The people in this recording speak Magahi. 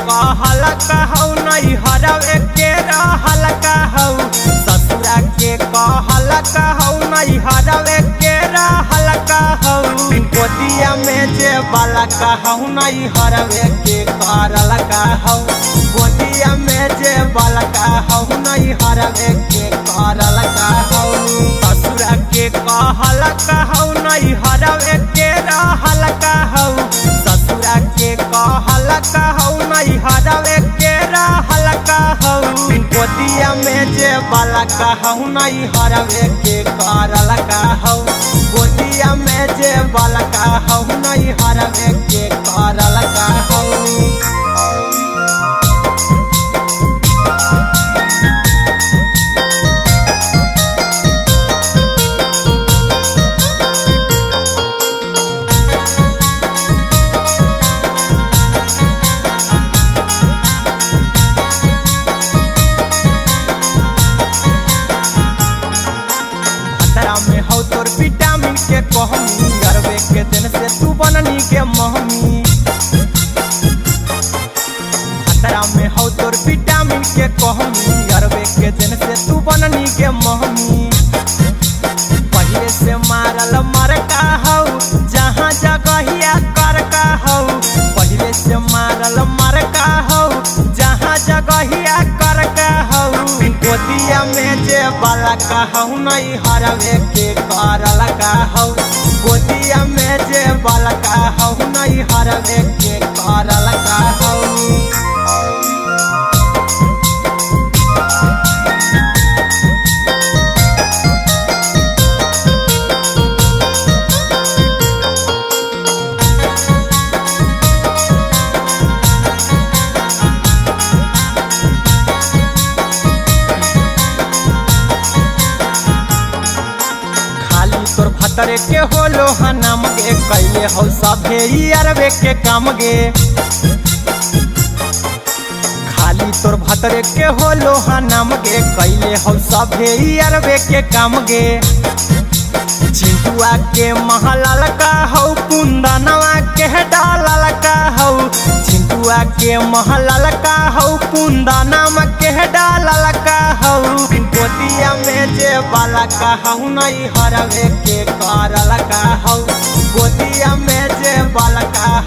कहल कहौ नहीं हरवे के रहल कहौ, ससुरा के कहल कहौ नहीं हरवे के रहल कहौ। गोदिया में जे बाला कहौ नहीं हरवे के करल कहौ, गोदिया में जे बाला कहौ नहीं हरवे के करल कहौ। ससुरा के कहल कहौ नहीं हरवे के रहल कहौ, ससुरा के कहल कहौ नहीं हरवे के रहल कहौ। गोदिया में जे बाला कहौ नहीं हरवे के करल कहौ, गोदिया में जे बाला कहौ नहीं हरवे के करल कहौ। खतरा में हौ तोर विटामिन के कहमी, अरबे के दिन से तू बननी के महमी। खतरा में हौ तोर विटामिन के कहमी, अरबे के दिन से तू बननी के महमी। पहले से मारल मरका हौ जहाँ जगहिया करका हौ, पहले से मारल मरका हौ जहाँ जगहिया करका हौ। गोदिया में जे बाला कहौ नहीं हरवे के करल कहौ, गोदिया में जे बाला कहौ नहीं हरवे के करल कहौ। खाली तोर भतरे के होलो हनाम गे, कैले हौ सभे अरबे के काम गे। खाली तोर भतरे के होलो हनाम गे, कैले हौ सभे अरबे के काम गे। चिंटुआ के महलाल का हौ कुंदनवा के डालल का हौ, चिंटुआ के महलाल का हौ कुंदनवा के डालल का हौ। गोदिया में जे बाला कहौ नहीं हरवे के करल कहौ, गोदिया में जे बाला कहौ